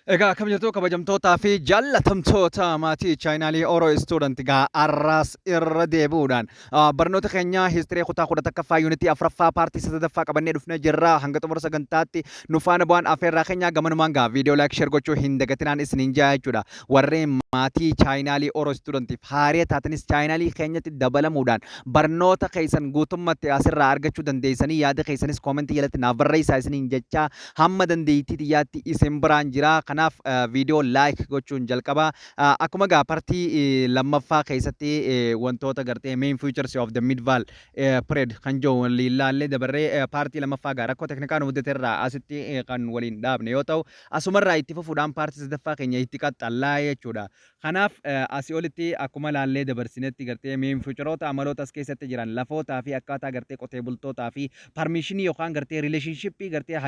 Egaa akkam jirtu, kabajamtootaa fi jaallatamtoota maatii chaanaalii Oro Student? Egaa arraas irra deebi'uudhaan barnoota keenya history kutaa 11ffaa, yuunitii afuraffaa, paartii sadaffaa qabannee dhufnee jirra. Hanga xumura sagantaatti nu faana bu'aan afeerraa keenya. Gamanumaan gaa viidiyoo like, share gochuu hin dagatinaan isiniin jaa jechuudha. Warreen maatii chaanaalii Oro Studentiif haaraa taatanis chaanaalii keenyatti dabalamuudhaan barnoota keessan guutummatti asirraa argachuu dandeessanii, yaada keessanis koomentii jalatti naaf barreessaa isiniin jechaa, hamma dandeettii xiyyaatti isin biraan jira. Kanaaf viidiyoo like gochuun jalqaba. Akkuma gaa partii lammaffaa keessatti wantoota gartee main features of the medieval period kan jiru waliin laallee dabarree, paartii lammaffaa gaa rakkoo teknikaa nu mudate irraa asitti kan waliin dhaabne yoo ta'u, asumarraa itti fufuudhaan paartii sadaffaa keenya itti qaxxallaa jechuudha. Kanaaf asii olitti akkuma laallee dabarsinetti, gartee main featureoota, amaloota as keessatti jiran, lafootaa fi akkaataa gartee qotee bultootaa fi permissionii yookaan gartee relationshipii gartee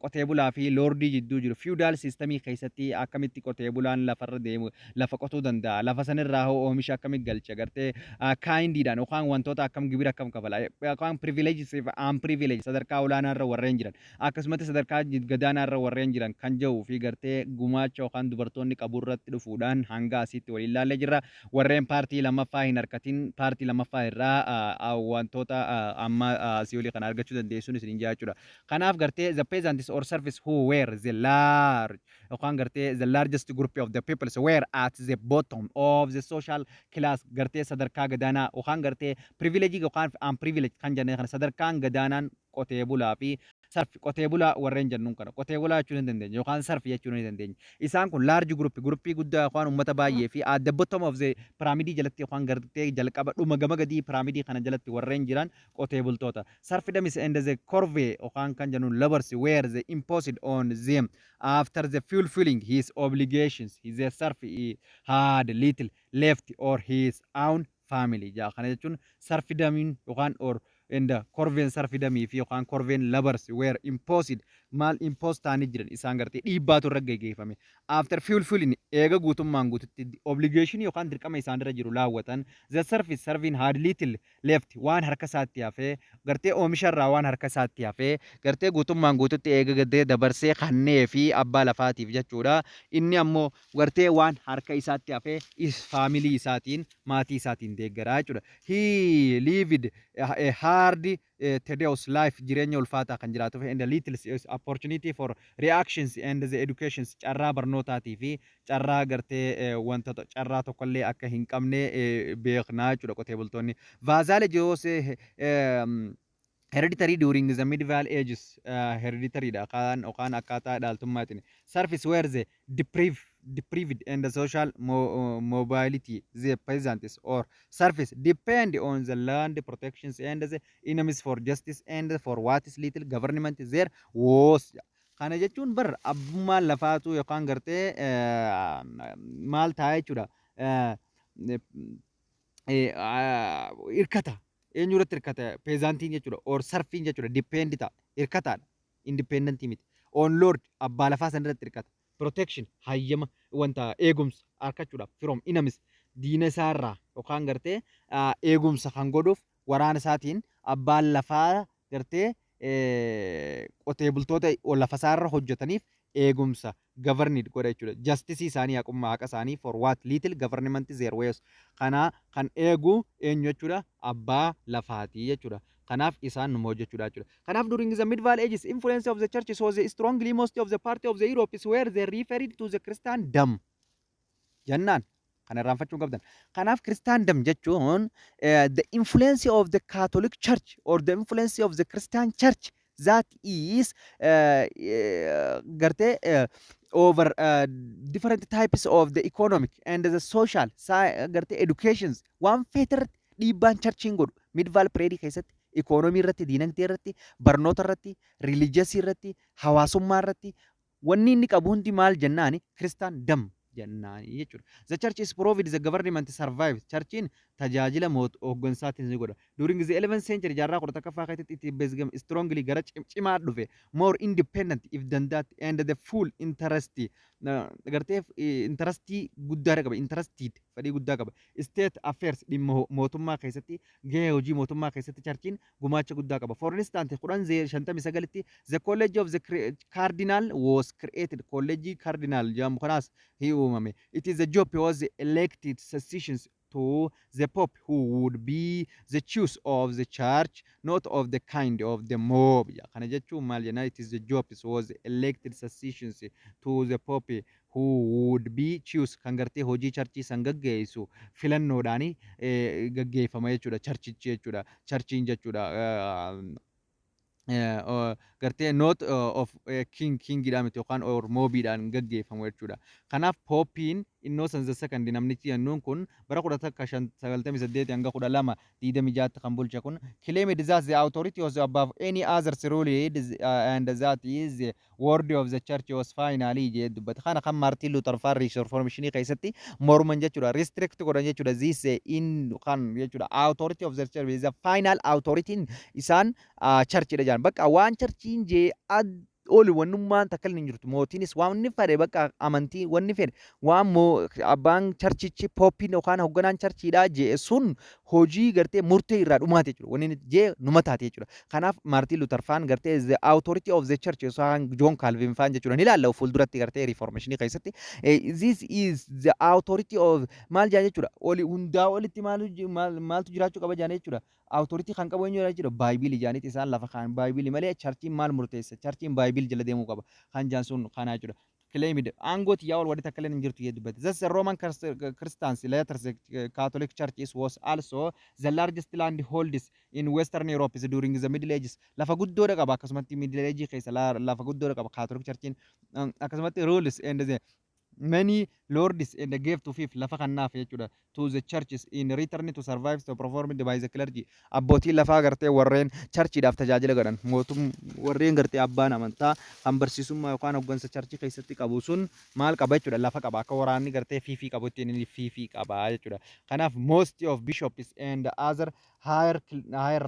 qotee bulaa fi lordii jidduu jiru, feudal systemii keessatti akkamitti qotee bulaan lafarra deemu, lafa qotuu danda'a, lafa sanirraa hoo oomisha akkamitti galcha, gartee kindiidhaan yookaan wantoota akkam, gibira akkam kafala, yookaan privileges fi unprivileged, sadarkaa olaanaarra warreen jiran akkasumatti sadarkaa gadaanaarra warreen jiran kan jiruu fi gartee gumaacha yookaan dubartoonni qabu irratti dhufuudhaan hanga asitti waliin ilaallee jirra. Warreen paartii lammaffaa hin harkatin paartii lammaffaa irraa wantoota amma asii olii kana argachuu dandeessuun isin jaa jechuudha. Kanaaf gartee the peasants or serfs, who were the large yookaan gartee the largest group of the peoples, were at the bottom of the social class, gartee sadarkaa gadaanaa yookaan gartee privilege yookaan unprivileged kan jennee kana, sadarkaan gadaanaan qotee bulaa fi serf, qotee bulaa warreen jennuun kana qotee bulaa jechuu ni dandeenya yookaan serf jechuu ni dandeenya. Isaan kun large group, groupii guddaa yookaan uummata baay'ee fi at the bottom of the pyramidii jalatti yookaan gartee jalqaba dhuma gama gadii pyramidii kana jalatti warreen jiran qotee bultoota. Serfdom and the corvée yookaan kan jennuun labors were the imposed on them. After the fulfilling his obligations, his serf had little left or his own family. Jaa kana jechuun serfdomiin yookaan or and corvée serfdomii fi yookaan corvée labors were imposed, maal impose ta'anii jiran isaan, gartee dhiibbaatu irra geggeeffame. After fulfilling, eega guutummaan guututti obligation yookaan dirqama isaan irra jiru laawwatan, the serf serving had little left, waan harka isaatti hafee, gartee oomisha irraa waan harka isaatti hafee, gartee guutummaan guututti eega gartee dabarsee kannee fi abbaa lafaatiif jechuudha. Inni ammoo gartee waan harka isaatti hafee is family isaatiin, maatii isaatiin deeggaraa jechuudha. He lived a hard, tedious life, jireenya ulfaataa kan jiraatuuf, and little opportunity for recreations and the educations, carraa barnootaatii fi carraa gartee wantoota carraa tokkollee akka hin qabne beeknaa jechuudha qotee bultoonni. Vassalage was hereditary during the medieval ages, hereditary dha kan yookaan akkaataa dhaaltummaatiin. Serfs were the deprived and the social mobility. The peasants or serfs depend on the land protections and the enemies for justice, and for what is little government there was. Kana jechuun bar abbummaan lafaatu yookaan gartee maal ta'a jechuudha, hirkata. Eenyu irratti hirkata peasantiin jechuudha or serfiin jechuudha? Depend ta'a, hirkataadha, independentii miti. On lord, abbaa lafaa san irratti hirkata. Protection, hayyama wanta eegumsa argachuudhaaf, from enemies, diina isaarraa yookaan gartee eegumsa kan godhuuf waraana isaatiin abbaan lafaa gartee qotee bultoota lafa isaarra hojjetaniif eegumsa governed godha jechuudha. Justice isaanii, haqummaa, haqa isaanii, for what little government there was. Kana kan eegu eenyu jechuudha? Abbaa lafaatii jechuudha. Kanaaf isaan numa hojjechuudha jechuudha. Kanaaf during the medieval ages, influence of the church was strongly most of the part of the Europe is where they referred to the Christendom. Jennaan kana irraanfachuu qabdan. Kanaaf Christendom jechuun the influence of the Catholic Church or the influence of the Christian Church that is gartee over different types of the economic and the social gartee educations, waan feete irratti dhiibbaan churchiin godhu medieval period keessatti economy irratti, diinagdee irratti, barnoota irratti, religious irratti, hawaasummaa irratti wanni inni qabu hundi maal jennaani? Christendom. Jennaanii jechuudha. The church is proved the government survive. Churchiin tajaajila hooggansaatiin ni godha. During the 11th century, jaarraa 11ffaa keessatti, itti became strongly gara cimaa dhufe, more independent if dandaatti and the full interest gartee interestii guddaa qaba, interested fedhii guddaa qaba. State affairs, dhimma mootummaa keessatti, gahee hojii mootummaa keessatti churchiin gumaacha guddaa qaba. For instance, 1059tti the College of the Cardinal was created. College Cardinal jedhamu kanaas hi uumame. It is a job was elected successions to the Pope who would be the choice of the church, not of the kind of the mob. Kana jechuun maal jennaan, it is the job was elected successions to the Pope who would be choose, kan gartee hojii churchii san gaggeessu filannoodhaani gaggeeffama jechuudha, churchichi jechuudha, churchiin jechuudha. Gartee not of king, kingiidhaan miti yookaan or mobiidhaan gaggeeffamu jechuudha. Kanaaf Popeiin Innocent the Second, namnichi jennuun kun, bara 1198 hanga 1226tti kan bulche kun, claimed that the authority was above any other ruled and that is the word of the church was finally jee dubbata. Kana kan Martin Luther faan reformationii keessatti morman jechuudha. Restrict godhan jechuudha. This in kan jechuudha. Authority of the church is the final authority isaan churchidha jedhan. Bakka waan churchiin jee oli wannummaan takka illee hin jirtu. Mootiinis waan inni fedhe, bakka amantii wanni fedhe, waan moo abbaan churchichi, Popeiin yookaan hoogganaan churchiidhaa jee sun hojii gartee murtee irraa dhumaate jechuudha. Wanni inni jee numa taate jechuudha. Kanaaf Martin Luther faan gartee the authority of the church yookaan John Calvin faan jechuudha. Ni ilaalla fuulduratti gartee reformationii keessatti. This is the authority of maal jaa jechuudha. Oli hundaa olitti maaltu jiraachuu qaba jaan jechuudha. Authority kan qabu eenyudha jechuudha. Bibleii jaaniiti isaan lafa kaan Bibleii malee churchiin maal murteessa? Churchiin Bible jala deemuu qaba. Kan jaan sun kanaa jechuudha. Claimed aangoo xiyyaa ol walitti akka illee hin jirtu jee dubbate. Thus the Roman Christians, later the Catholic Church is was also the largest land holders in Western Europe during the Middle Ages. Lafa guddoodha qaba, akkasumatti Middle Age keessa lafa guddoodha qaba Catholic Churchiin, akkasumatti rules and the many lords and gave to fief, lafa kannaaf jechuudha, to the churches in return to survive to performed by the clergy. Abbootiin lafaa gartee warreen churchiidhaaf tajaajila godhan, mootum warreen gartee abbaan amantaa kan barsiisummaa yookaan hooggansa churchii keessatti qabu sun maal qaba jechuudha? Lafa qaba. Akka waraanni gartee fiefii qabu ittiin inni fiefii qaba jechuudha. Kanaaf most of bishops and other higher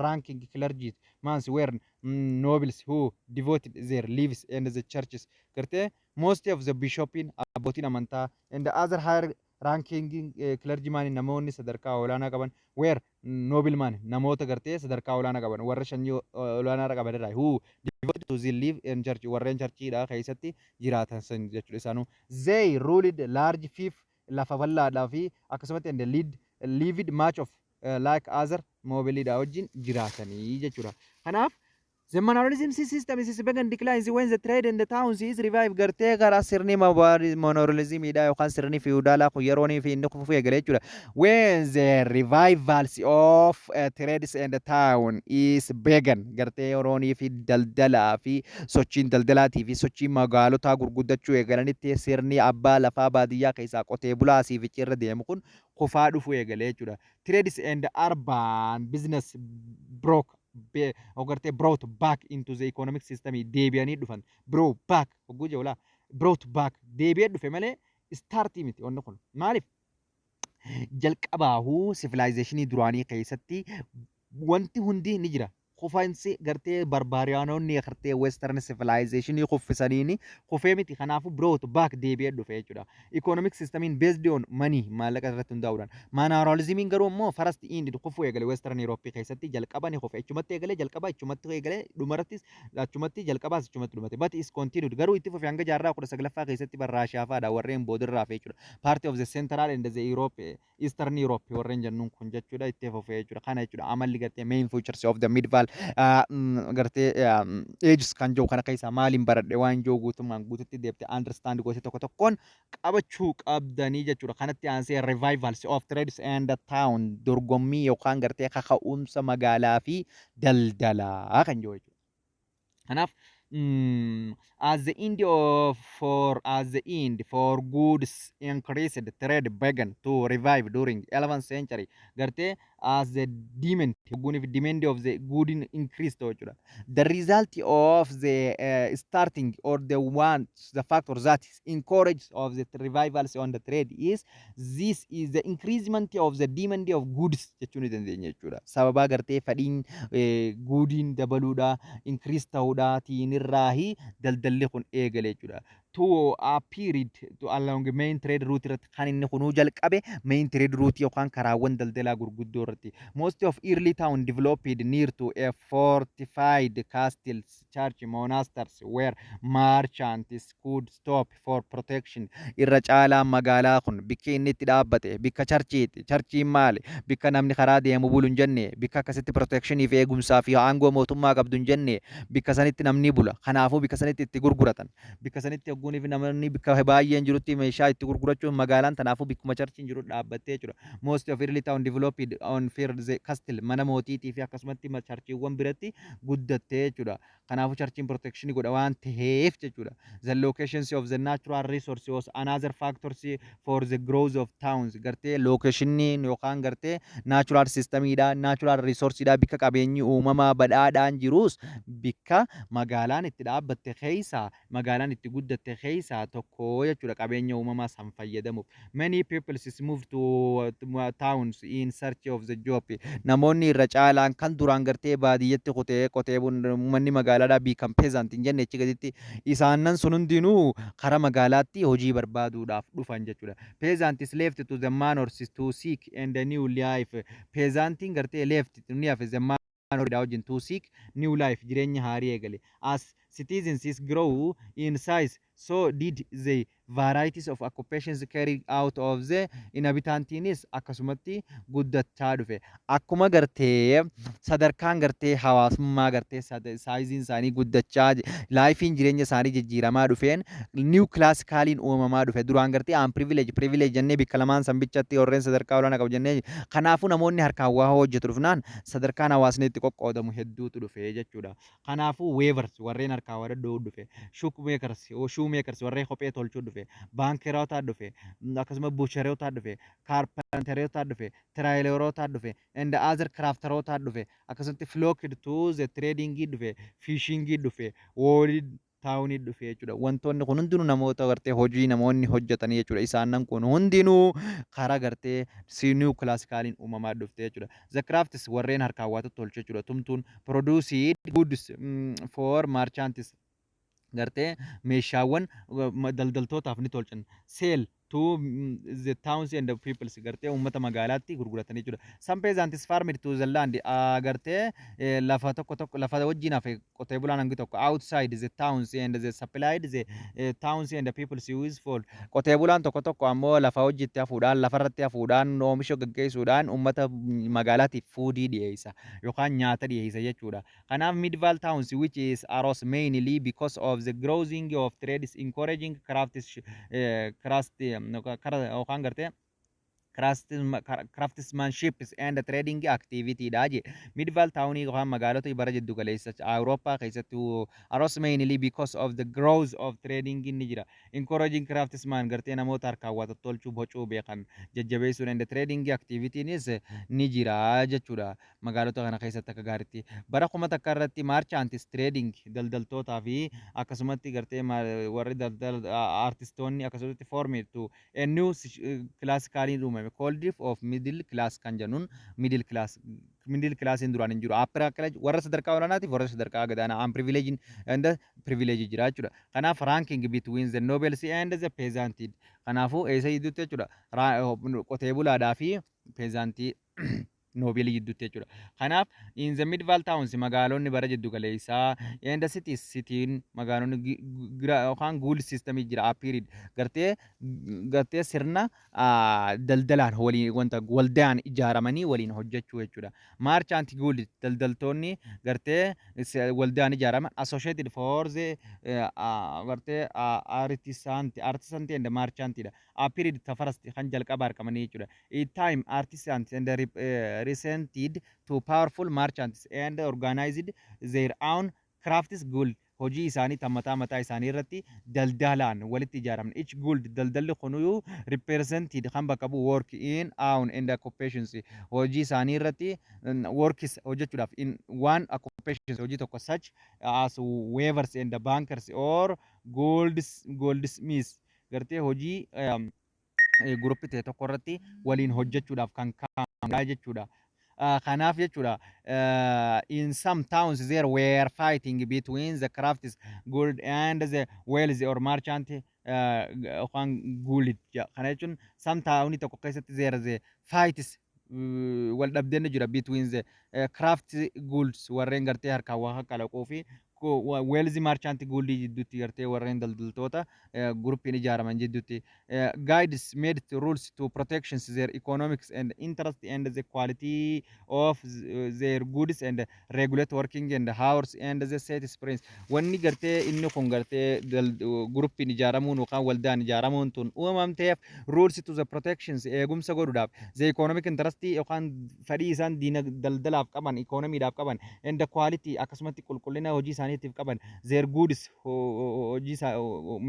ranking clergy mans were nobles who devoted their lives and the churches. Gartee most of the bishopin, abbootiin amantaa, and the other higher ranking clergyman, namoonni sadarkaa olaanaa qaban, were nobleman, namoota gartee sadarkaa olaanaa qaban, warra sanyii olaanaa qaban irraa, who devoted to the live in church, warreen churchiidha keessatti jiraatan san jechuudha. Isaanuu they ruled large fief, lafa bal'aadhaa fi akkasumatti and lead lived much of like other nobleidha wajjin jiraatanii jechuudha. Kanaaf the manorialism system is began declines when the trade in the towns is revived. Gartee karaa sirni manorialismidha yookaan sirni feudalaa kun yeroonii fi inni kufuu eegale jechuudha. When the revivals of trades and the town is began, gartee yeroonii fi daldalaa fi sochiin daldalaatii fi sochiin magaalotaa gurguddachuu eegalanitti, sirni abbaa lafaa baadiyyaa keessaa qotee bulaa asii fi irra deemu kun kufaa dhufuu eegale jechuudha. Trades and urban business broke gartee brought back into the economic system, deebi'anii dhufan. Brought back hogguu jawlaa, brought back deebi'ee dhufe malee startii miti wanni kun. Maaliif? Jalqabaahuu civilizationii duraanii keessatti wanti hundi ni jira. Kufansi gartee barbarianonni gartee western civilization kuffisaniini kufee miti. Kanaafuu brought back deebi'ee dhufe jechuudha. Economic systemiin based on money, maallaqa irratti hundaa'uudhaan. Manorialismiin garuu immoo first end kufuu eegale Western Europe keessatti. Jalqaba ni kufe, achumatti eegale, jalqaba achumatti eegale, dhumarrattis achumatti jalqabaas achumatti dhumate. But is continued, garuu itti fufe hanga jaarraa 19ffaa keessatti Raashiyaa fa'aadha warreen boodirraa hafe jechuudha. Party of the Central and the Europe, Eastern Europe warreen jennuun kun jechuudha, itti fufe jechuudha. Kana jechuudha amalli gartee main features of the medieval gartee ages kan jiru. Kana keessaa maaliin baradhe waan jiru guutummaan guututti deebite understand gootee tokko tokkoon qabachuu qabdanii jechuudha. Kanatti aansee revivals of trades and the town, dorgommii yookaan gartee kaka'umsa magaalaa fi daldalaa kan jiru jechuudha. Kanaaf As the end for goods increased, trade began to revive during 11th century. Gartee as the demand if demand of the good increased jechuudha. The result of the starting or the one, the factor that is encouraged of the revivals on the trade is this is the increasement of the demand of goods jechuu ni dandeenya jechuudha. Sababaa gartee fedhiin goodiin dabaluudha, increase ta'uudha tiinirraahi daldalli kun eegale jechuudha. To a period to along main trade route irratti kan inni kunuu jalqabe, main trade route yookaan karaawwan daldalaa gurguddoo irratti. Most of early town developed near to a fortified castles, church, monasteries where merchants could stop for protection. Irra caalaa magaalaa kun bikki inni itti dhaabbate bikka churchiiti. Churchiin maali? Bikka namni karaa deemu bulu hin jenne, bikka akkasitti protectionii fi eegumsaa fi aangoo mootummaa qabdu hin jenne, bikka sanitti namni bula. Kanaafuu bikka sanitti itti gurguratan. Bikka sanitti hogguunii fi namoonni bikka baay'een jirutti meeshaa itti gurgurachuun magaalaan tanaafuu bikkuma churchiin jiru dhaabbattee jechuudha. Most of early town developed on fair the castle, mana mootiitii fi akkasumatti churchiiwwan biratti guddattee jechuudha. Kanaafuu churchiin protection godha waan ta'eef jechuudha. The locations of the natural resource was another factors for the growth of towns. Gartee locationii yookaan gartee natural systemiidha, natural resourceidha, bikka qabeenyi uumamaa badhaadhaan jirus bikka magaalaan itti dhaabbatte keessa, magaalaan itti guddatte keessaa tokko jechuudha, qabeenya uumamaa san fayyadamuuf. Many people move to towns in search of the job. Namoonni irra caalaan kan duraan gartee baadiyyatti qotee qotee uummanni magaalaadhaa beekam peasant hin jenne achi gaditti isaanan sun hundinuu karaa magaalaatti hojii barbaaduudhaaf dhufan jechuudha. Peasants left to the manors to seek and a new life. Peasantiin gartee left ni hafe the manor wajjin to seek new life, jireenya haarii eegale. As citizens grow in size, so did the varieties of occupations carried out of the inhabitants akkasumatti guddachaa dhufe. Akkuma gartee sadarkaan gartee hawaasummaa gartee sizeiin isaanii guddachaa, lifeiin jireenya isaanii jijjiiramaa dhufeen new classicaliin uumamaa dhufe. Duraan gartee aan privilege privilege jennee bikka lamaan sanbichatti warreen sadarkaa olaanaa qabu jennee, kanaafuu namoonni harkaan waa hojjetu dhufnaan sadarkaan hawaasni itti qoqqoodamu hedduutu dhufe jechuudha. Kanaafuu weavers, warreen harkaan waa dhadhuu dhufe, shoemakers, shoemakers, warreen kophee tolchuu dhufe, bankeroota dhufe, akkasuma butcheroota dhufe, carpenteroota dhufe, tailoreoota dhufe, and other crafteroota dhufe, akkasumatti flocked to the trading dhufe, fishing dhufe, wool townii dhufe jechuudha. Wantoonni kun hundinuu namoota gartee hojii namoonni hojjetanii jechuudha. Isaanan kun hundinuu karaa gartee new classicaliin uumamaa dhufte jechuudha. The crafts, warreen harkaan waa tolchu jechuudha. Tumtuun produced goods for merchants, gartee meeshaawwan daldaltootaaf ni tolchan. Sell to the towns and the peoples, gartee uummata magaalaatti gurguratanii jechuudha. Some peasants farmed to the land, gartee lafa tokko tokko lafa wajjin hafe qotee bulaan hangi tokko outside the towns and the supplied the towns and the peoples useful. Qotee bulaan tokko tokko ammoo lafa hojiitti hafuudhaan, lafarratti hafuudhaan, oomisha gaggeessuudhaan uummata magaalaatiif foodii dhiyeessa yookaan nyaata dhiyeessa jechuudha. Kanaaf medieval towns which is arose mainly because of the growing of trades encouraging crafts, craft yookaan gartee craftsmanship and trading activity dha je. Medieval town yookaan magaalota bara jiddu galeessa Awurooppaa keessatti arose mainly because of the growth of trading ni jira. Encouraging craftsman, gartee namoota harkaan waa tottolchuu, bocuu beekan jajjabeessuun, and trading activitynis ni jira jechuudha. Magaalota kana keessatti akka gaariitti bara 1000 irratti merchants, trading daldaltootaa fi akkasumatti gartee warri daldala artistoonni akkasumatti formed to a new classicaliin uumame called of middle class kan jennuun. Middle classiin duraan hin jiru. Upper class, warra sadarkaa olaanaatiif warra sadarkaa gadaanaa, unprivileged and privilege jira jechuudha. Kanaaf ranking between the nobles and the peasant, kanaafuu eessa gidduutti jechuudha? Qotee bulaadhaa fi peasantii nobleii gidduutti jechuudha. Kanaaf in the medieval towns, magaalonni bara jiddu galeessaa, and the cities, cityin magaalonni yookaan guild system jira, appeared, gartee sirna daldalaan waliin wanta waldaan ijaaramanii waliin hojjechuu jechuudha. Merchant guild, daldaltoonni gartee waldaan ijaaraman, associated for the gartee artisanti and merchantidha. Appeared the first, kan jalqaba argamanii jechuudha. In time artisans and resented to powerful merchants and organized their own crafts guild. Hojii isaanii tan mataa mataa isaanii irratti daldalaan walitti ijaaramne. Each guild, daldalli kunuyyuu, represented, kan bakka bu'u, work in own and occupations, hojii isaanii irratti works hojjechuudhaaf, in one occupations, hojii tokko, such as weavers and bankers or goldsmiths, gartee hojii groupii ta'e tokko irratti waliin hojjechuudhaaf kan kaa'amudha jechuudha. Kanaaf jechuudha, in some towns there were fighting between the crafts guild and the wealth or merchant yookaan guild. Kana jechuun some town tokko keessatti there the fights, wal dhabdeen jira, between the craft guilds, warreen gartee harkaan waa kalaquu, fi wealth merchant guild jidduutti, gartee warreen daldaltoota groupiin ijaaraman jidduutti. Guilds made rules to protections their economics and interest and the quality of their goods and regulate working and hours and the set price. Wanni gartee inni kun gartee groupiin ijaaramuun yookaan waldaan ijaaramuun tun uumamteef rules to the protections, eegumsa godhuudhaaf, the economic interest yookaan fedhii isaan diina daldalaaf qaban, economiidhaaf qaban, and the quality, akkasumatti qulqullina hojii isaaniitiif qaban, their goods, hojii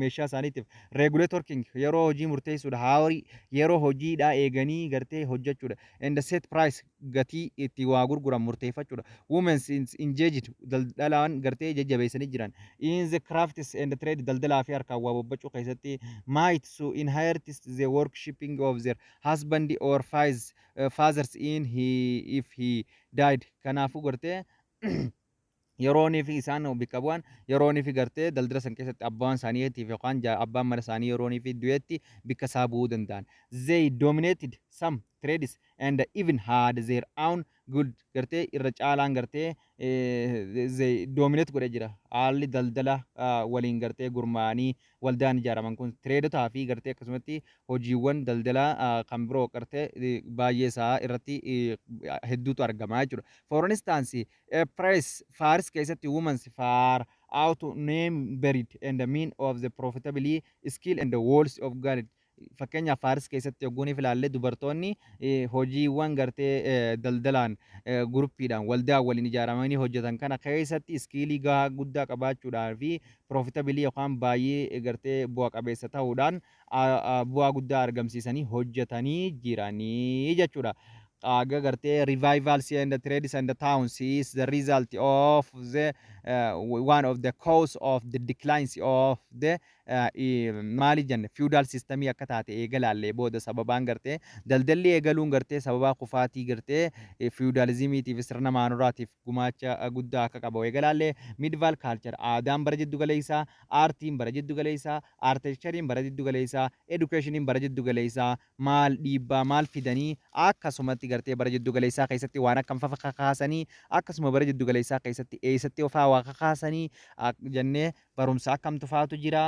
meeshaa isaaniitiif, regulate working, yeroo hojii murteessuudha, hourii yeroo hojiidhaa eeganii gartee hojjechuudha, and the set price, gatii itti waa gurguran murteeffachuudha. Women engaged, daldalaan gartee jajjabeessanii jiran, in the crafts and trade, daldalaa fi harkaan waa bobbocuu keessatti, might so inherit the workshipping of their husband or fathers in he if he died. Kanaafuu gartee yeroonii fi isaan bakka bu'an, yeroonii fi gartee daldala san keessatti abbaan isaaniitiif yookaan abbaan mana isaanii yeroonii fi du'etti bikka isaa bu'uu danda'an. They dominated some trades and even had their own guild. Gartee irra caalaan gartee they dominate godhee jira. Haalli daldala waliin gartee gurmaa'anii waldaan ijaaraman kun tradeotaa fi gartee akkasumatti hojiiwwan daldalaa kan biroo gartee baay'ee isaa irratti hedduutu argama jechuudha. For instance, Persia, Faris keessatti women far outnumbered and the mean of the profitably skill and the walls of God. Fakkeenyaaf Faaris keessatti yogguuniif ilaallee dubartoonni hojiiwwan gartee daldalaan groupiidhaan waldaa waliin ijaaramanii hojjetan kana keessatti skillii gahaa guddaa qabaachuudhaan fi profitableii yookaan baay'ee gartee bu'a qabeessa ta'uudhaan bu'aa guddaa argamsiisanii hojjetanii jiranii jechuudha. Aga gartee revivals and the trades and the towns is the result of the one of the cause of the declines of the maali jenne, feudal systemii akka taate eegalaallee booda sababaan gartee daldalli eegaluun gartee sababaa kufaatii gartee feudalismiitiif sirna maanuuraatiif gumaacha guddaa akka qabu eegalaallee. Medieval culture, aadaan bara jiddu galeessaa, aartiin bara jiddu galeessaa, architectureiin bara jiddu galeessaa, educationiin bara jiddu galeessaa maal dhiibbaa maal fidanii, akkasumatti gartee bara jiddu galeessaa keessatti waan akkam fafa kakaasanii, akkasuma bara jiddu galeessaa keessatti eessatti ofaa waa kakaasanii jennee, barumsa akkamtu faatu jira,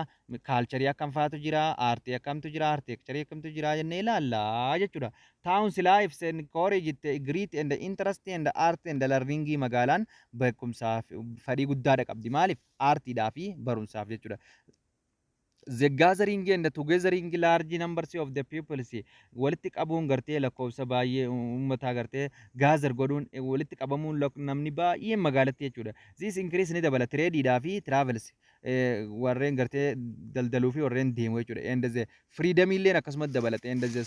cultureii akkam faatu jira, aartii akkamtu jira, architectureii akkamtu jira jennee ilaallaa jechuudha. Towns life encourage great and interest and art and learning. Magaalaan beekumsaaf fedhii guddaadha qabdi. Maaliif? Aartiidhaa fi barumsaaf jechuudha. The gathering and togethering large numbers of the peoples, walitti qabuun gartee lakkoofsa baay'ee uummataa gartee gather godhuun, walitti qabamuun namni baay'een magaalatti jechuudha. This increase, ni dabala, tradeiidhaa fi travels, warreen gartee daldaluu fi warreen deemu jechuudha. And the freedom illeen akkasumas dabalate, and the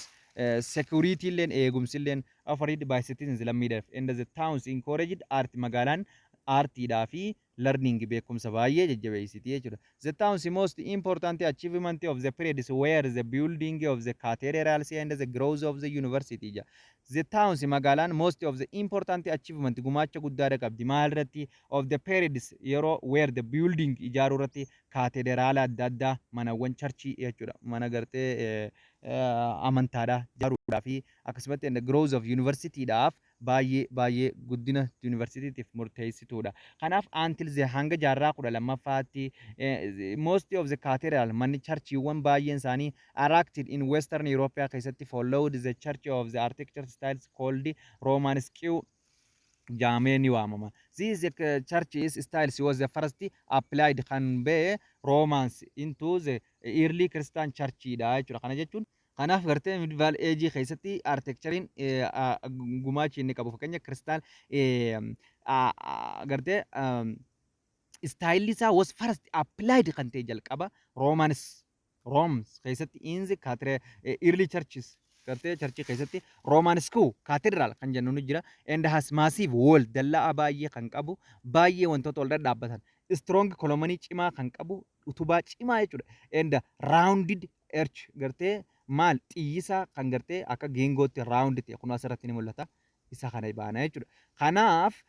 security illeen, eegumsi illeen, offered by citizens, lammiidhaaf. And the towns encouraged art, magaalaan aartiidhaa fi learning, beekumsa baay'ee jajjabeessiti jechuudha. The town's most important achievement of the period were the building of the cathedrals and the growth of the university. The towns, magaalaan, most of the important achievement, gumaacha guddaadha qabdi. Maal irratti? Of the periods, yeroo, were the building, ijaaruu irratti, cathedrala adda addaa, manawwan churchii jechuudha. Mana gartee amantaadha ijaaruudhaa fi akkasumatti and the growth of universityidhaaf baay'ee baay'ee guddina yuunivarsiitiitiif murteessituudha. Kanaaf until the hanga jaarraa 12ffaatti most of the cathedral, manni churchiiwwan baay'een isaanii erected in Western Europe keessatti followed the church of the architecture styles called Romanesque jaamee ni waamama. This church is styles was the first applied, kan ba'e, Romance into the early Christian church dha jechuudha. Kana jechuun kanaaf gartee medieval age keessatti architecturein gumaachi inni qabu fakkeenya Christian gartee Stylelli isaa was first applied kan ta'e jalqaba Romans, Romes keessatti, in the early churches, gartee churchii keessatti Romanesque cathedral kan jennu ni jira, and has massive wall, dallaa baay'ee kan qabu, baay'ee wantoota ol dhadhaabbatan, strong columnii cimaa kan qabu, utubaa cimaa jechuudha, and rounded arch, gartee maal xiyyisaa kan gartee akka geengootti round ta'e kun asirratti ni mul'ata, isa kana baana jechuudha. Kanaaf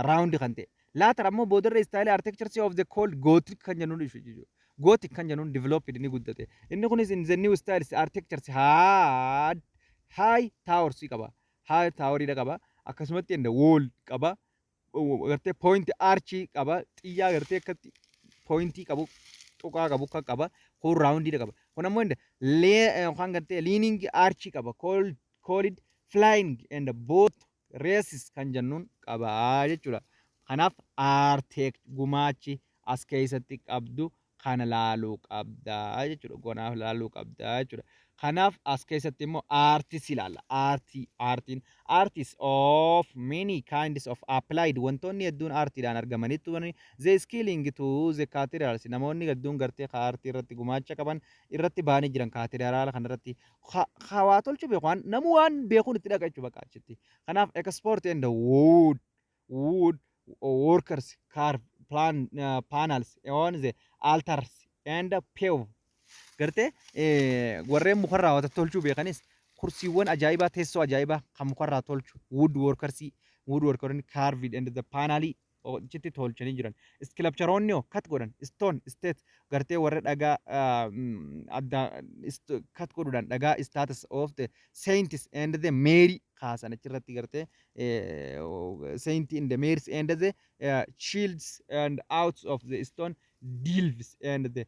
round kan ta'e later ammoo boodarra style architecture of the called Gothic kan jennuun jechuudha. Gothic kan jennuun developed, ni guddate. Inni kunis in the new styles architecture had high towers qaba. High toweridha qaba. Akkasumatti in the wall qaba. Gartee point arch qaba. Xiyyaa gartee akkatti pointii qabu, tuqaa qabu kan qaba. Kun roundidha qaba. Kun ammoo in the kan gartee leaning arch qaba. Called flying and buttresses kan jennuun qaba jechuudha. Kanaaf architect gumaachi as keessatti qabdu kana laaluu qabdaa jechuudha. Gonaaf laaluu qabdaa jechuudha. Kanaaf as keessatti immoo artis ilaalla. Aartii, aartiin artists of many kinds of applied, wantoonni hedduun aartiidhaan argamanitti turani the skilling to the cathedrals, namoonni hedduun gartee aartii irratti gumaacha qaban irratti bahanii jiran cathedrala kanarratti hawaa tolchuu beeku, waan namu waan beekuun itti dhaqa jechuudha bakka achitti. Kanaaf expert and wood workers carve plan panels on the altars and pew, gartee warreen mukarraa wata tolchuu beekanis kursiiwwan ajaa'ibaa, teessoo ajaa'ibaa kan mukarraa tolchu, wood workersii, wood workeroonni carved and the panelii achitti tolchanii jiran. Sculptureoonni hoo cut godhan stone statue, gartee warra dhagaa adda cut godhuudhaan dhagaa statues of the saints and the Mary kaasan achirratti, gartee saint and the Marys and the childs and out of the stone devils and the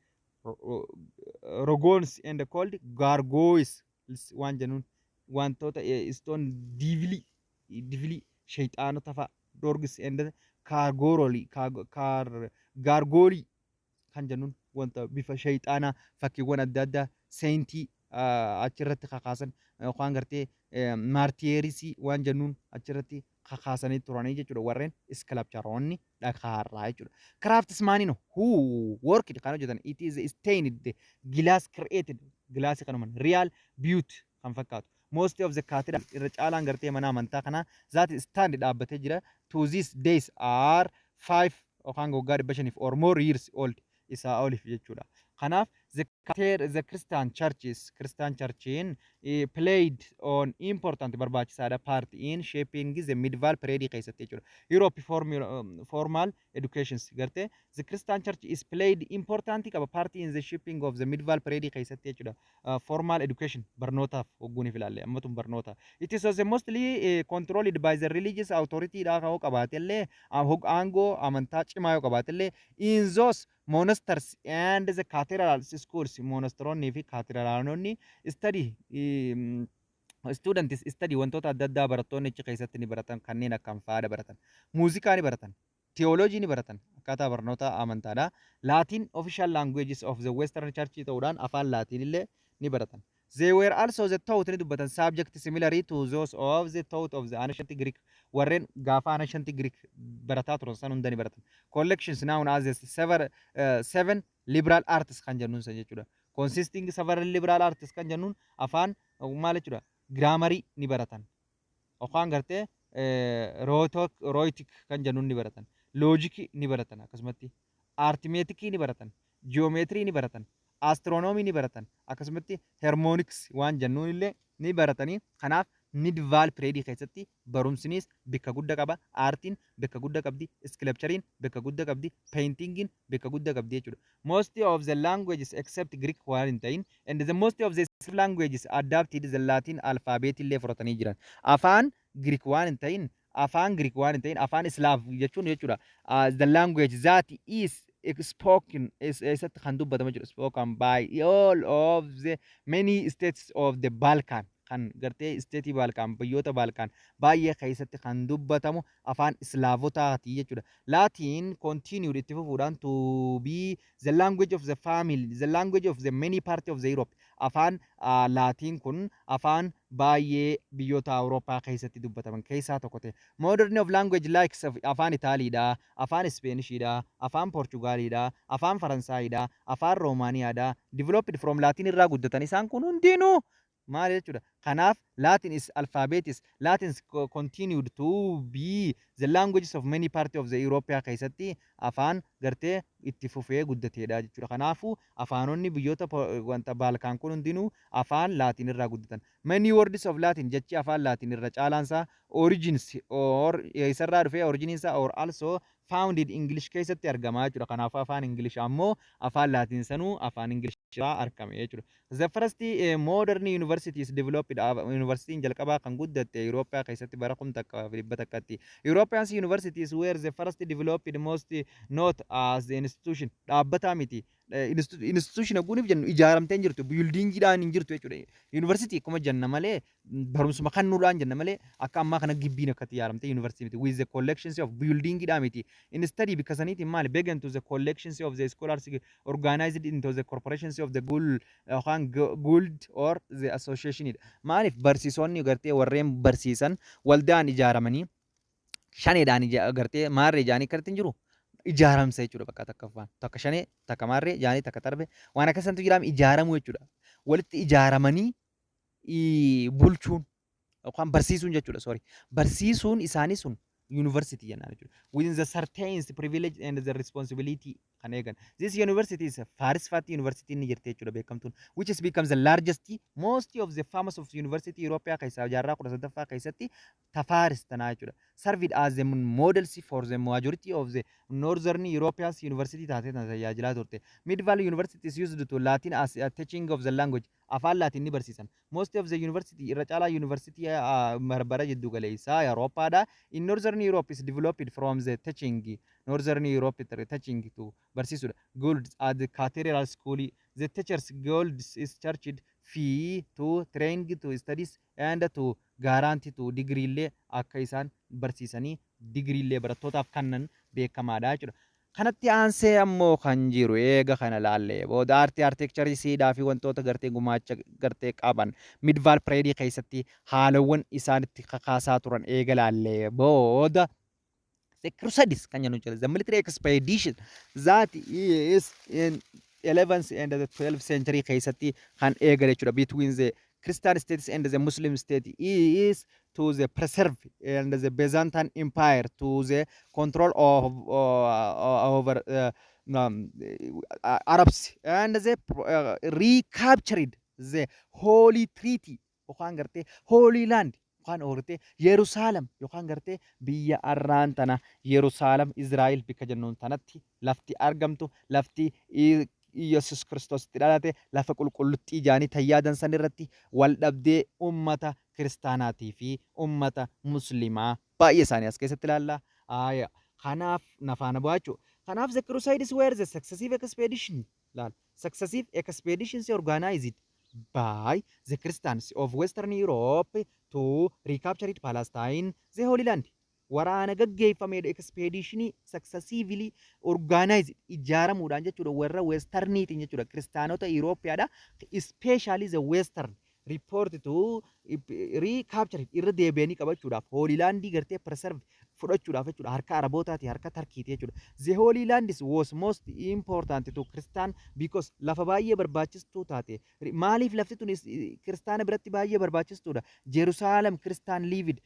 dragons and called gargoyles waan jennuun, wantoota stone devilii, devilii shayxaanota fa'a, dogs and kaargoorolii, gargoylii kan jennuun, wanta bifa shayxaanaa, fakkiiwwan adda addaa, saintii achirratti kakaasan yookaan gartee martyrsii waan jennuun achirratti kakaasanii turanii jechuudha, warreen sculptureoonni dhakaarraa jechuudha. Craftsmaniin who worked kan hojjetan it is stained glass created glassii kanuman real beauty kan fakkaatu. Most of the cathedral, irra caalaan gartee mana amantaa kanaa that stand dhaabbatee jira to these days are five yookaan waggaa 500 or more years old, isaa oliif jechuudha. Kanaaf the Christian churches, Christian churchiin played on important, barbaachisaadha, part in shaping the medieval period keessatti jechuudha. Europe formal educations, gartee the Christian church is played important qaba part in the shaping of the medieval period keessatti jechuudha. Formal education barnootaaf hogguuniif ilaalle ammatun barnoota. It is also mostly controlled by the religious authority dha kan qabaate illee, aangoo amantaa cimaa yoo qabaate illee, in those monasteries and the cathedral schools, monasteroonni fi cathedralonni study students study, wantoota adda addaa barattoonni achi keessatti ni baratan, kanneen akkam fa'aadha baratan? Muuziqaa ni baratan, theology ni baratan, akkaataa barnoota amantaadha. Latin official languages of the Western Church ta'uudhaan afaan Laatiin illee ni baratan. They were also the taught, ni dubbatan, subject similarly to those of the taught of the ancient Greek, warreen gaafa ancient Greek barataa turan san hunda ni baratan. Collections known as the seven liberal arts kan jennuun san jechuudha. Consisting several liberal arts kan jennuun afaan maal jechuudha? Grammarii ni baratan. Yookaan gartee rhetoric kan jennuun ni baratan. Logicii ni baratan, akkasumatti arithmeticii ni baratan. Geometry ni baratan. Astronomy ni baratan. Akkasumatti harmonics waan jennuun illee ni baratanii. Kanaaf medieval period keessatti barumsinis bakka guddaa qaba. Aartiin bakka guddaa qabdi. Sculptureiin bakka guddaa qabdi. Paintingiin bakka guddaa qabdi jechuudha. Most of the languages except Greek waan hin ta'in and the most of the languages adapted the Latin alphabet illee fudhatanii jiran. Afaan Greek waan hin ta'in, afaan Greek waan hin ta'in, afaan Slav jechuun jechuudha. The language that is spoken is eessatti kan dubbatamu jechuudha. Spoken by all of the many states of the Balkan. Kan gartee stateii Baalkaan, biyyoota Baalkaan baay'ee keessatti kan dubbatamu afaan Islaavotaati jechuudha. Latin continued, itti fufuudhaan, to be the language of the family, the language of the many part of the Europe. Afaan Laatiin kun afaan baay'ee biyyoota Awurooppaa keessatti dubbataman keessaa tokko ta'e. Modern of language like afaan Itaaliidha, afaan Ispeenishiidha, afaan Poorchugaaliidha, afaan Faransaayidha, afaan Roomaaniyaadha. Developed from Latin irraa guddatan isaan kun hundinuu maal jechuudha. Kanaaf Latin is alphabet is Latin continued to be the languages of many part of the Europe keessatti afaan gartee itti fufee guddateedha jechuudha. Kanaafuu afaanonni biyyoota wanta Baalkaan kun hundinuu afaan Laatiin irraa guddatan. Many words of Latin, jechi afaan Laatiin irra caalaansaa origins or isarraa dhufee, origin isaa or also founded English keessatti argamaa jechuudha. Kanaafuu afaan English ammoo afaan Laatiin sanuu afaan English irraa argame jechuudha. The first modern universities developed, universitiin jalqabaa kan guddatte Eurooppaa keessatti bara 1100tti. European universities were the first developed most not as the institution, dhaabbataa miti. Institution guuniif jennu ijaaramtee hin jirtu, buildingiidhaan hin jirtu jechuudha. University akkuma jenna malee, barumsuma kennuudhaan jenna malee, akka ammaa kana gibbiin akkatti ijaaramtee university miti. With the collections of buildingiidhaan miti. Instead bikka saniitiin maali began to the collections of the scholars organized into the corporations of the guild yookaan guild or the association dha. Maaliif barsiisonni gartee warreen barsiisan waldaan ijaaramanii shaneedhaan gartee maarree ijaanii akkatti hin jiru. Ijaaramsa jechuudha bakka takkaffaan. Takka shanee, takka maarree, jaanii takka tarbe waan akkasantu jiraam ijaaramuu jechuudha. Walitti ijaaramanii bulchuun yookaan barsiisuun jechuudha, sorry. Barsiisuun isaanii sun university jennaan jechuudha. Within the certain privilege and the responsibility kan eegan. This university is Paris faatti university ni jirti jechuudha beekamtuun. Which is becomes the largest, most of the famous of university Europe keessaa jaarraa 18ffaa keessatti ta Faaris tanaa jechuudha. Served as the models for the majority of the Northern European university taatee tan tajaajilaa turte. Medieval universities used to Latin as a teaching of the language. Afaan Laatiin ni barsiisan. Most of the university, irra caalaa university barbara jiddu galeessaa Awurooppaadha. In Northern Europe is developed from the teaching Northern Europe teaching to barsiisuudha. Guilds at the cathedral school. The teachers guilds is charged fee to training to studies and to guarantee to degree illee akka isaan barsiisanii degree illee barattootaaf kennan beekamaadha jechuudha. Kanatti aansee ammoo kan jiru eega kana laallee booda aartii, architectureii, siidaa fi wantoota gartee gumaacha gartee qaban medieval periodii keessatti haalawwan isaan itti kakaasaa turan eega laallee booda, the Crusades kan jennu jira. The military expedition that is in 11th and the 12th century keessatti kan eegale jechuudha. Between the Christian states and the Muslim state is to the preserve and the Byzantine Empire to the control of over Arabs and the recaptured the Holy Treaty yookaan gartee Holy Land yookaan gartee Yerusaalem yookaan gartee biyya arraan tana Yerusaalem, Israa'el bikka jennuun tanatti lafti argamtu, lafti Iyesus Kiristoos itti dhalate, lafa qulqulluttii ijaanii tayyaadan san irratti wal dhabdee ummata kiristaanaatii fi ummata muslimaa baay'ee isaanii as keessatti ilaalla. Aya. Kanaaf nafaana bu'aa jechuudha. Kanaaf the Crusades were the successive expedition laal, successive expeditions organized by the Christians of Western Europe to recapture Palestine, the Holy Land. Waraana gaggeeffamedha, expeditionii successively organized ijaaramuudhaan jechuudha, warra Westerniitiin jechuudha, kiristaanota Europeadha, especially the Western report to recapture, irra deebi'anii qabachuudhaaf, Holy Landii gartee preserve fudhachuudhaaf jechuudha, harka Arabootaati, harka Tarkiiti jechuudha. The Holy Land was most important to Christian because lafa baay'ee barbaachistuu taate. Maaliif lafti tun kiristaana biratti baay'ee barbaachistuudha? Jerusalem Christian lived,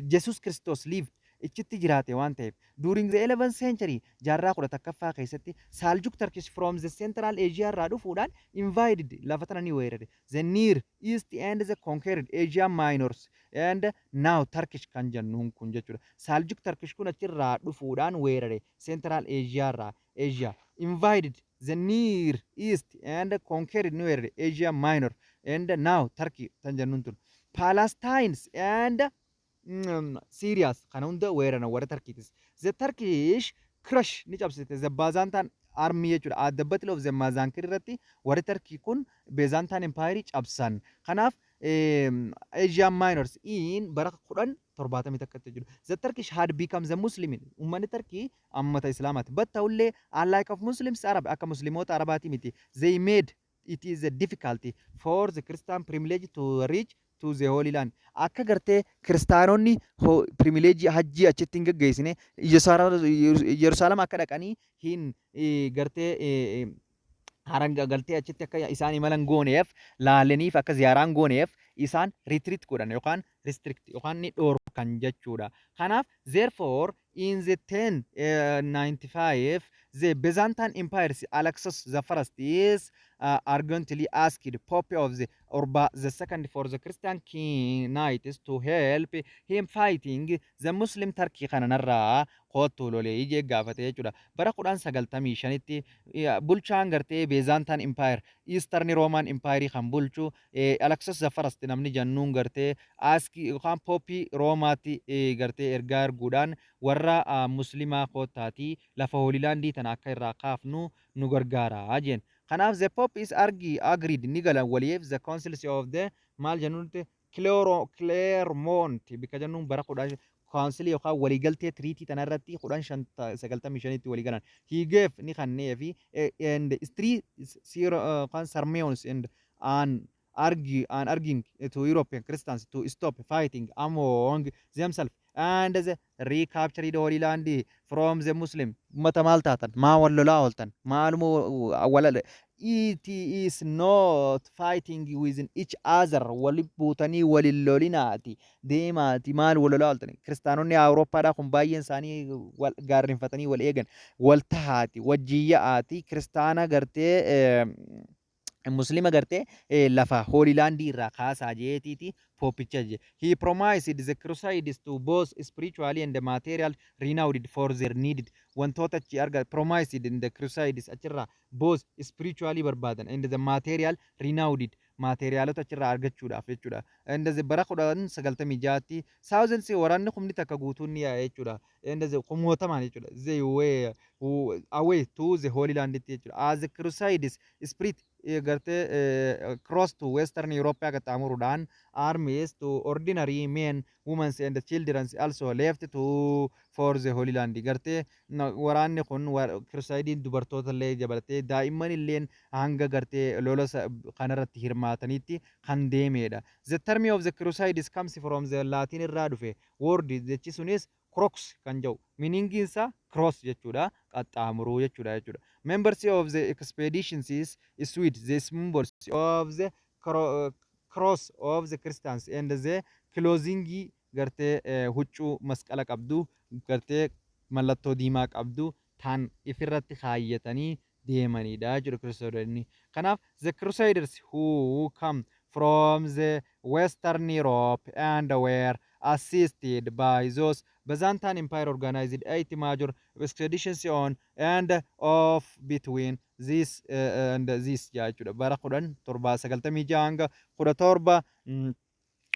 Jesus Christos lived, ichitti jiraate waan ta'eef. During the 11th century, jaarraa 11ffaa keessatti, Saljuk Turkish from the Central Asia irraa dhufuudhaan invaded, lafa tana ni weerare. The Near East and the conquered Asia Minors and now Turkish kan jennuun kun jechuudha. Saljuk Turkish kun achirraa dhufuudhaan weerare Central Asia irraa Asia invaded the Near East and conquered, ni weerare Asia Minor and now Turkey tan jennuun tun. Palestines and Syrias kana hunda weeraran warra Turkiitis. The Turkish crush, ni cabsite, the Byzantine army jechuudha. At the Battle of the Mazanker irratti warri Turkii kun Byzantine Empire cabsan. Kanaaf Asian Minors in bara 1071tti jechuudha. The Turkish had become the Muslim. Uummanni Turkii ummata Islaamaati. But ta'ullee, unlike of Muslims Arab, akka Musliimoota Arabaati miti. They made it is a difficulty for the Christian pilgrimage to reach to the Holy Land. Akka gartee kiristaanonni pilgrimage, hajjii, achitti hin gaggeessine, Yerusaalem akka dhaqanii hin gartee haranga galtee achitti akka isaan imalan gooneef laalaniif, akka ziyaaraan gooneef isaan retreat godhan yookaan restrict yookaan ni dhoorkan jechuudha. Kanaaf, therefore, in the 1095 the Byzantine Empire Alexios the First is urgently asked Pope of the Urban the Second for the Christian knights to help him fighting the Muslim Turkey. Kanarraa kootu lolee ijee gaafate jechuudha. Bara 1095tti bulchaan gartee Byzantine Empire, Eastern Roman Empire kan bulchu Alexios the First namni jennuun gartee askii yookaan Pope Roomaatti gartee ergaa erguudhaan warra Muslimaa koottaatii lafa Holy Landii tana akka irraa kaafnu nu gargaara jeen. Kanaaf the Pope is argi agreed, ni galan waliif, the councils of the maal jennuutti Clermont bikka jennuun bara kudha councilii yookaan waliigaltee treaty tanarratti 1095tti walii galan. He gave, ni kannee fi and three yookaan sermons and an argue and arguing to European Christians to stop fighting among themselves and the recaptured Holy Land from the Muslim. Ummata maal taatan, maa wal lolaa ooltan, maaluma wal, it is not fighting within each other, wali buutanii walin lolinaati deemaati, maal wal lolaa ooltan? Kiristaanonni Awurooppaadhaa kun baay'een isaanii wal gaarrenfatanii wal eegan, wal tahaati, wajjiyya'aati, kiristaana gartee Muslima gartee lafa Holy Landii irraa kaasaa jeetiiti popicha je. He promised the Crusaders to both spiritually and material reward for their needed. Wantoota achi arga promised in the Crusades achirraa both spiritually barbaadan and the material reward, materialota achirraa argachuudhaaf jechuudha. And the bara 1096tti thousands, waraanni 10,000 guutuun ni yaa'e jechuudha. And the kumootamaan jechuudha. They were away to the Holy Land jechuudha. As the Crusades spread gartee cross to Western Europe qaxxaamuruudhaan armies to ordinary men, women and children also left to for the Holy Land. Gartee waraanni kun, Crusadeiin, dubartoota illee dabalatee daa'imman illeen hanga gartee lola kanarratti hirmaatanitti kan deemedha. The term of the Crusades comes from the Latin irraa dhufe word, jechi sunis crux kan jedhu, meaningiin isaa cross jechuudha, qaxxaamuruu jechuudha. Members of the expeditions is sweet the symbols of the cross of the Christians and the clothing gartee huccuu masqala qabdu, gartee mallattoo diimaa qabdu tan ifirratti kaayyatanii deemanidha jechuudha kiristoonni. Kanaaf the Crusaders who come from the Western Europe and were assisted by those Byzantine Empire organized eight major expeditions on and off between this and this jechuudha. Bara 1796 hanga 17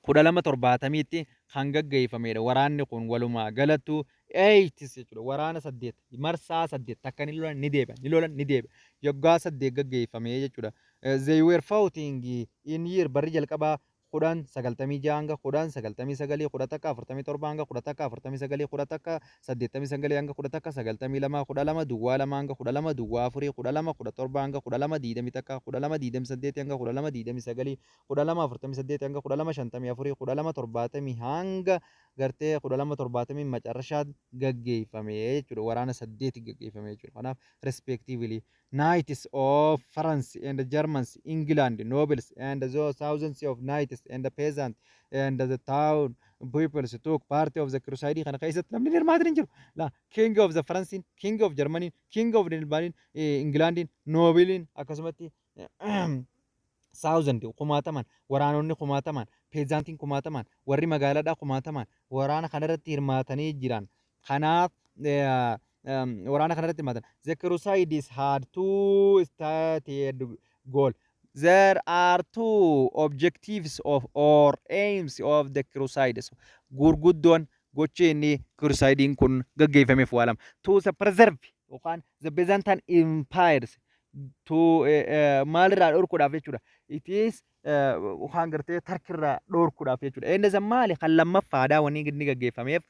1270tti kan gaggeeffamedha. Waraanni kun walumaa galattu eightis jechuudha. Waraana saddeet, marsaa saddeet takka ni lolan, ni deebi'an, ni lolan, ni deebi'an. Yoggaa saddeet gaggeeffame jechuudha. They were fighting in year barri jalqabaa 1096 hanga 1099, 1147 hanga 1149, 1189 hanga 1192, 1202 hanga 1204, 1217 hanga 1221, 1228 hanga 1229, 1248 hanga 1254, 1270 hanga gartee 1270 macarrashaa gaggeeffame jechuudha. Waraana saddeeti gaggeeffame jechuudha. Kanaaf respectively knights of France and the Germans, England, nobles and the thousands of knights and the peasants and the town peoples took part of the crusade. Kana keessatti namni hirmaatan hin jiru. La king of the France, king of Germany, king of the England, nobleiin, akkasumatti thousand, kumaataman, waraanonni kumaataman, peasantiin kumaataman, warri magaalaadhaa kumaataman waraana kanarratti hirmaatanii jiran. Kanaaf waraana kanarratti hirmaatan. The Crusaders had two stated goal. There are two objectives of or aims of the Crusaders. Gurguddoon gochi inni Crusadeiin kun gaggeeffameef waa lama. To the preserve yookaan the Byzantine empires To maalirraa dhorkuudhaaf jechuudha. It is waan gartee Tarkirraa dhorkuudhaaf jechuudha. Inni isa maali kan lammaffaadhaa wanni inni gaggeeffameef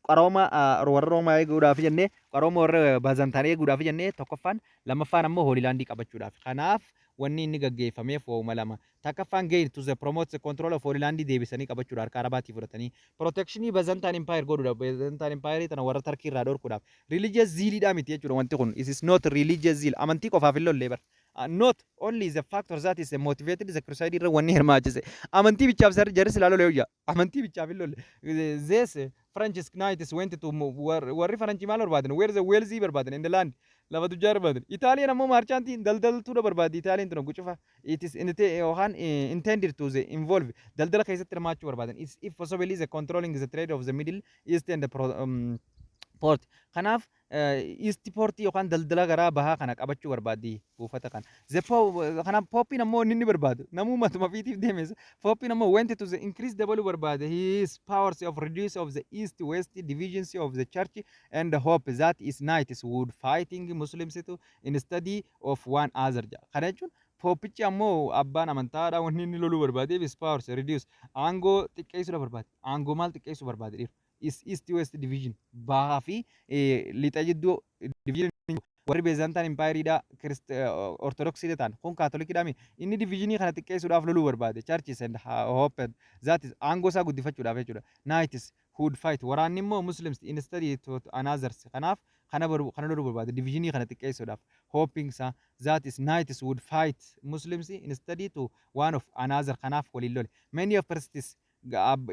qarooma warra Roomaa eeguudhaaf jennee, qarooma warra Baazantaan eeguudhaaf jennee tokkoffaan, lammaffaan ammoo Holy Landii qabachuudhaaf. Kanaaf wanni inni gaggeeffameef waa'uma lama. Takkaffaan gain to the promote the control of Holy Landii deebisanii qabachuudha, harka Arabaatii fudhatanii. Protectionii Byzantine Empire godhuudhaaf, Byzantine Empire tana warra Tarkii irraa dhorkuudhaaf. Religious zealidhaa miti jechuudha wanti kun. It is not religious zeal. Amantii qofaaf hin lollee bara. Not only the factor that is motivated the crusade irra wanni hirmaachise. Amantii bichaaf sarri jarri silaa lolee hojja. Amantii bichaaf hin lolle. These French knights went to warri Faranjii maal barbaadan? Where the wealthy barbaadan in the land. Lafa tujjaa barbaadan. Itaaliyaan ammoo merchantii daldaltuudha barbaaddi. Itaaliyaan tun gucufa. It is yookaan intended to the involve daldala keessatti hirmaachuu barbaadan. It's if possible is controlling the trade of the Middle East and the port. Kanaaf East Port yookaan daldala garaa bahaa kana qabachuu barbaaddi buufata kana. The kanaaf Popeiin ammoo inni barbaadu namuu matuma fiitiif deemes. Popeiin ammoo went to the increase dabaluu barbaade his powers of reduce of the east west divisions of the church and the hope that is knights would fighting Muslims to instead of one other. Kana jechuun Popeichi ammoo abbaan amantaadha wanni inni loluu barbaadeef his powers reduce aangoo xiqqeessuudha barbaade. Aangoo maal xiqqeessuu barbaade dhiiru? East west division bahaa fi lixa jidduu division warri Byzantine Empireidha Orthodoxiidha ta'an kun Kaatolikiidha mi inni divisionii kana xiqqeessuudhaaf loluu barbaade. Churches and hope that is aangoo isaa guddifachuudhaaf jechuudha. Knights would fight waraanni immoo Muslims instead to others. Kanaaf kana kana loluu barbaade divisionii kana xiqqeessuudhaaf, hoping sa that is knights would fight Muslims instead to one of another. Kanaaf waliin lole. Many of priests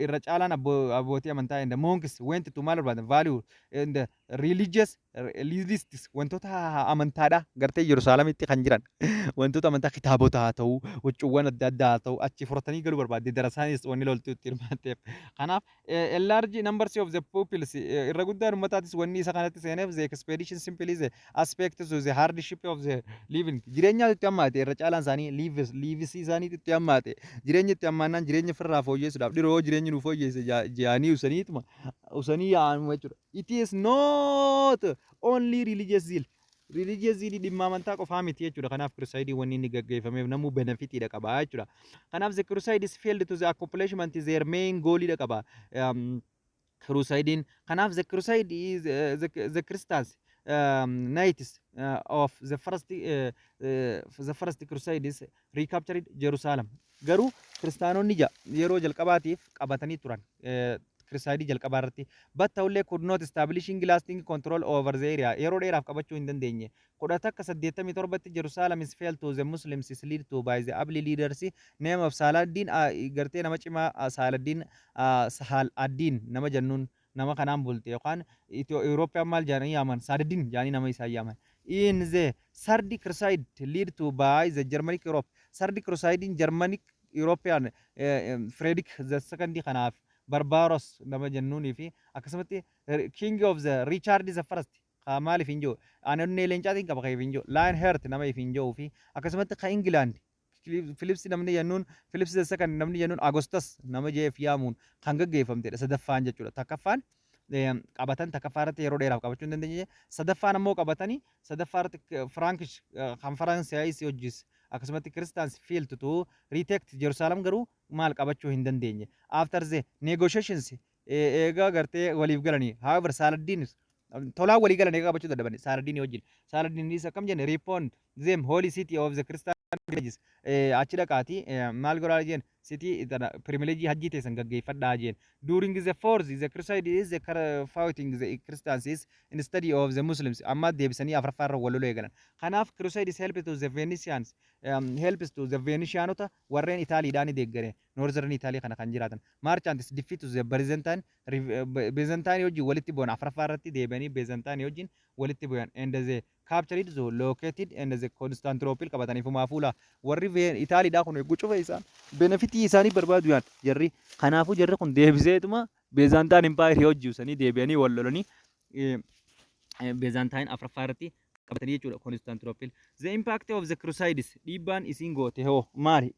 irra caalaan abbootii amantaa and the monks went to maal barbaadan value and the religious lists wantoota amantaadha gartee Yerusaalemitti kan jiran wantoota amantaa kitaabota haa ta'u, huccuuwwan adda addaa haa ta'u, achi fudhatanii galuu barbaadde darasaanis wanni loltuu itti hirmaatteef. Kanaaf a large numbers of the peoples irra guddaan ummataatis wanni isa kanatti seeneef the expedition simply the aspect to the hardship of the living jireenyaatu itti hammaate. Irra caalaan isaanii lives isaaniitu itti hammaate. Jireenya itti hammaannaan jireenya ofirraa fooyyessuudhaaf dhiroo jireenya nu fooyyesse jedhanii usaniituma usanii yaa'an jechuudha. It is not only religious zeal. Religious zeal dhimma amantaa qofaa miti jechuudha. Kanaaf crusade wanni inni gaggeeffameef namuu benefitiidha qaba jechuudha. Kanaaf the crusade is failed to the accomplishment their main goalidha qaba. Crusadein kanaaf the crusade is the Christians knights of the first crusade is recaptured Jerusalem. Garuu kiristaanonni yeroo jalqabaatiif qabatanii turan crusadeii jalqabaa irratti, but ta'ullee could not establishing lasting control over the area. Yeroo dheeraaf qabachuu hin dandeenye. 1187tti Jerusalem is fell to the Muslims is lead to by the able leaders name of Saladin, gartee nama cimaa Saladin, Sahal Addin nama jennuun nama kanaan bulte yookaan Eurooppiyaan maal jedhanii yaaman? Saladin jedhanii nama isaan yaaman. In the third crusade lead to by the Germanic Europe, third crusade in Germanic European Frederick the second kanaaf Barbaros nama jennuunii fi akkasumatti King of the Richard the first maaliif hin jiru anonnee leencaatiin qaba kan hin jiru Lion Heart nama hin jiru fi akkasumatti kan England Philips namni jennuun Philips the second namni jennuun Augustus nama jeef yaamuun kan gaggeeffamtedha sadaffaan jechuudha. Takkaffaan qabatan, takkaffaa irratti yeroo dheeraaf qabachuu hin dandeenye. Sadaffaan ammoo qabatanii, sadaffaa irratti Frankish kan Faransaayis hojis akkasumatti Christians failed to retake Jerusalem, garuu maal qabachuu hin dandeenye. After the negotiations eegaa gartee waliif galanii, however, Saladin tolaan walii galan eegaa qabachuu dadhaban Saladin wajjin. Saladin akkam jenne reopened them holy city of the Christian villages achi dhaqaati maal godhaa jeen city tana pilgrimage hajjii teessan gaggeeffadhaa jeen. During the fourth the crusade is the fighting the Christians is instead of the Muslims. Amma deebisanii afuraffaa irra wal loluu eegalan. Kanaaf crusade is help to the Venetians, helps to the Venetianota warreen Itaaliidhaan deeggare, Northern Italy kana kan jiraatan merchants defeat to the Byzantine. Byzantine wajjin walitti bu'an. Afuraffaa irratti deebi'anii Byzantine wajjin walitti bu'an and the captured the located and the Constantinople qabatanii fumaa fuula warri Itaaliidhaa kun eeguu cufa isaan benefitii isaanii barbaadu yaan jarri. Kanaafuu jarri kun deebiseetuma Byzantine Empire hojii deebi'anii wal lolanii Byzantine afuraffaa irratti qabatanii jechuudha Constantinople. The impact of the Crusades dhiibbaan isiin goote hoo maali?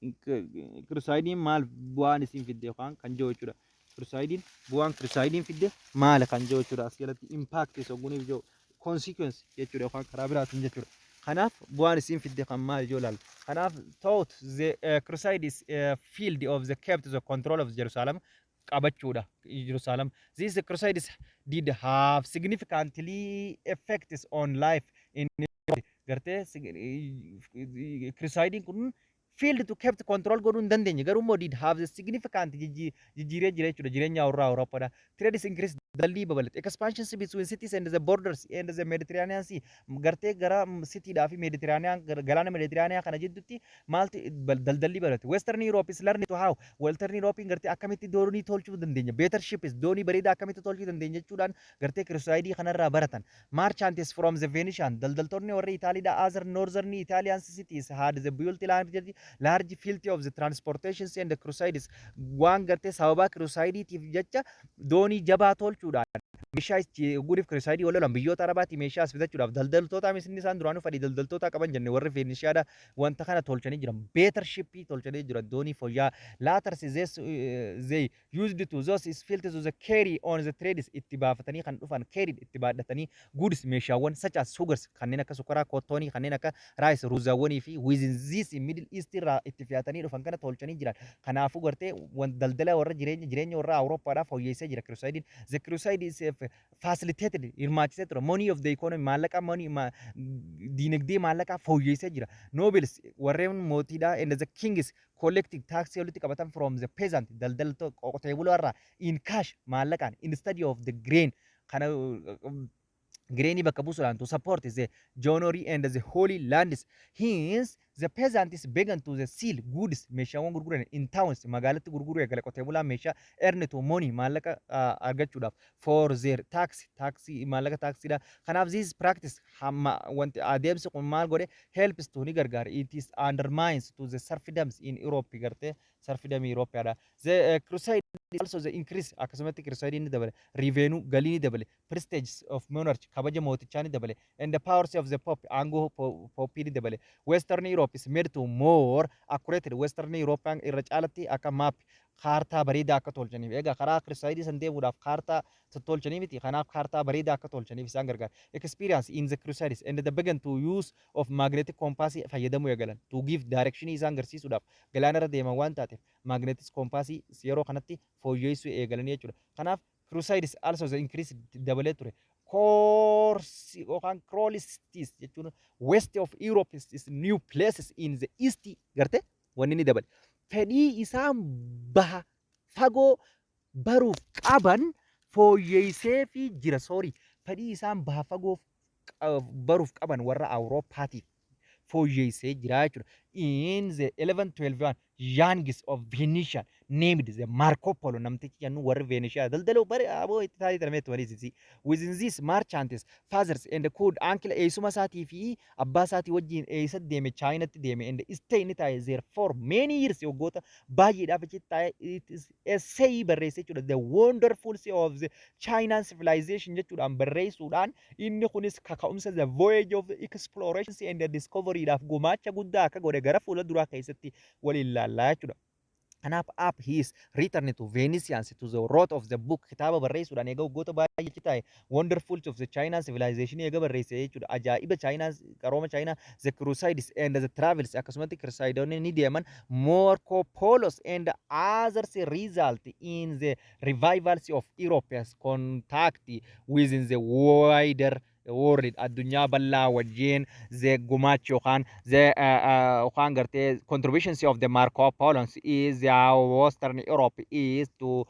Crusadeiin maal bu'aan isiin fidde yookaan kan jiru jechuudha. Crusadeiin bu'aan Crusadeiin fidde maali kan jiru jechuudha. As jalatti impact isa guniif jiru consequence jechuudha yookaan karaa biraatiin jechuudha. Kanaaf bu'aan isiin fidde kan maal ijoo ilaalu. Kanaaf thought the Crusades field of the kept the control of Jerusalem qabachuudha. Jerusalem. These Crusades did have significantly effects on life in gartee Crusading kun field to kept control godhuu hin dandeenye, garuu immoo did have the significant jijjiiree jira jechuudha jireenya warra Awurooppaadha. Trade is increased, daldalli babal'ate. Expansions between cities and the borders and the Mediterranean Sea, gartee gara cityidhaa fi Mediterranean, galaana Mediterranean kana jidduutti maalti daldalli babal'ate. Western Europe is learning to how Western Europe gartee akkamitti doonii tolchuu dandeenya. Better ships, doonii bareedaa akkamitti tolchuu dandeenya jechuudhaan gartee Crusadeii kanarraa baratan. Merchants from the Venetian, daldaltoonni warra Itaaliidha, other northern Italian cities had the built large fleet of the transportations and the Crusades waan gartee sababa Crusadeiitiif jecha doonii jabaa tolchuudhaan meeshaa guriif Crusadeii wal lolan biyyoota Arabaatti meeshaa as fitachuudhaaf daldaltoota misni isaan duraanuu fedhii daldaltoota qaban jenne warri Veneeshiyaadha wanta kana tolchanii jiran, better shipii tolchanii jiran, doonii fooyya'aa. Later they used to those is fleet to the carry on the trades, itti baafatanii kan dhufan, carried itti baadhatanii, goods, meeshaawwan, such as sugars, kanneen akka sukkaraa, cottonii, kanneen akka rice, ruuzaawwanii fi within this Middle East irraa itti fe'atanii dhufan kana tolchanii jiran. Kanaafuu gartee daldala warra jireenya warra Awurooppaadhaaf fooyyessee jira Crusadeiin. The Crusade is facilitated, hirmaachisee ture, money of the economy, maallaqa, money, diinagdee maallaqaa fooyyessee jira. Nobles, warreen mootiidha, and the kings collecting tax walitti qabatan from the peasant, daldaltoota qotee bulaa irraa, in cash, maallaqaan, instead of the grain, kana grainii bakka buusuudhaan, to support the Jonoree and the Holy Lands. Hence, the peasants began to the sell goods, meeshaawwan gurguran, in towns, magaalatti gurguruu eegale qotee bulaan meeshaa, earn to money, maallaqa argachuudhaaf, for their tax, taxii, maallaqa taaksiidha. Kanaaf this practice, hamma wanti adeemsi kun maal godhe? Helps to, ni gargaara. It is undermines to the serfdoms in Europe, gartee serfdom Europeadha. The Crusade also the increase, akkasumatti Crusade ni dabale, revenue, galii ni dabale, prestige of monarch, kabaja mootichaa ni dabale, and the powers of the pope, aangoo pope ni dabale. Western Europe is made to more accurate, Western European irra caalatti akka map, kaartaa bareedaa akka tolchaniif. Egaa karaa Crusadeii san deemuudhaaf kaartaa tottolchanii miti, kanaaf kaartaa bareedaa akka tolchaniif isaan gargaara. Experience in the Crusades and the began to use of magnetic compass fayyadamuu eegalan to give direction isaan garsiisuudhaaf. Galaana irra deeman waan taateef magnetic compass yeroo kanatti fooyyessuu eegalanii jechuudha. Kanaaf Crusades also the increase dabalee ture. Course yookaan Crowlistis jechuun west of Europe is new places in the east, garte wanni ni dabale. Fedhii isaan baha fagoo baruuf qaban fooyyeessee fi jira. Sorry, fedhii isaan baha fagoo baruuf qaban warra Awurooppaatiif fooyyeessee jira jechuudha. In the 1112 Youngest of Venetian named the Marco Polo, namtichi jennu warri Venetian daldaluu bari aboo itti taatee tarmeetti waliin. Within this merchants fathers and could uncle, eessuma isaatii fi abbaa isaatii wajjin eessa deeme? Chaayinatti deeme, and stay, inni taa'e, there for many years, waggoota baay'eedhaaf achitti taa'e. It is essay barreesse jechuudha, The Wonderful Sea of the China Civilization jechuudhaan barreessuudhaan. Inni kunis kaka'umsa the voyage of exploration and the discovery dhaaf gumaacha guddaa akka godhe gara fuula duraa keessatti waliin ilaallaa jechuudha. Kanaaf up his return to Venetians to the wrote of the book, kitaaba barreessuudhaan eega waggoota baay'ee achi taa'e, Wonderful of the China Civilization eega barreesse jechuudha. Ajaa'iba China, qarooma China. The Crusades and the travels, akkasumatti Crusadeonni ni deeman. Marco Polos and others result in the revivals of Europeans contact within the wider world, addunyaa bal'aa wajjin. The gumaachi yookaan the yookaan gartee contributions of the Marco Polo is the Western Europe is to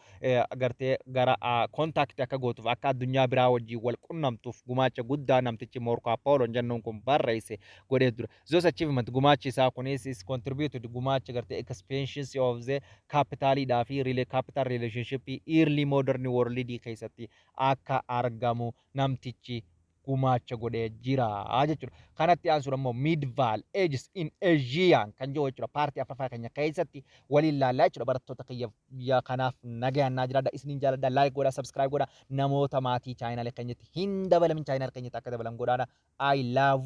gartee gara contact akka gootuuf, akka addunyaa biraa wajjin wal qunnamtuuf gumaacha guddaa namtichi Marco Polo jennuun kun barreesse godhee ture. Those achievement, gumaachi isaa kunis, is contributed, gumaacha gartee expansions of the capitalidhaa fi capital relationship early modern world keessatti akka argamu namtichi gumaacha godhee jira jechuudha. Kanatti aansuun ammoo Medieval Ages in Asia kan jiru jechuudha. Partii afuraffaa keenya keessatti waliin laallaa jechuudha. Barattoota kiyya biyya kanaaf nagayaan naa jiraadha. Isiniin jaaladha. Like godhaa, subscribe godhaa. Namoota maatii channel keenyatti hin dabalamin channel keenyatti akka dabalan godhaadha. I love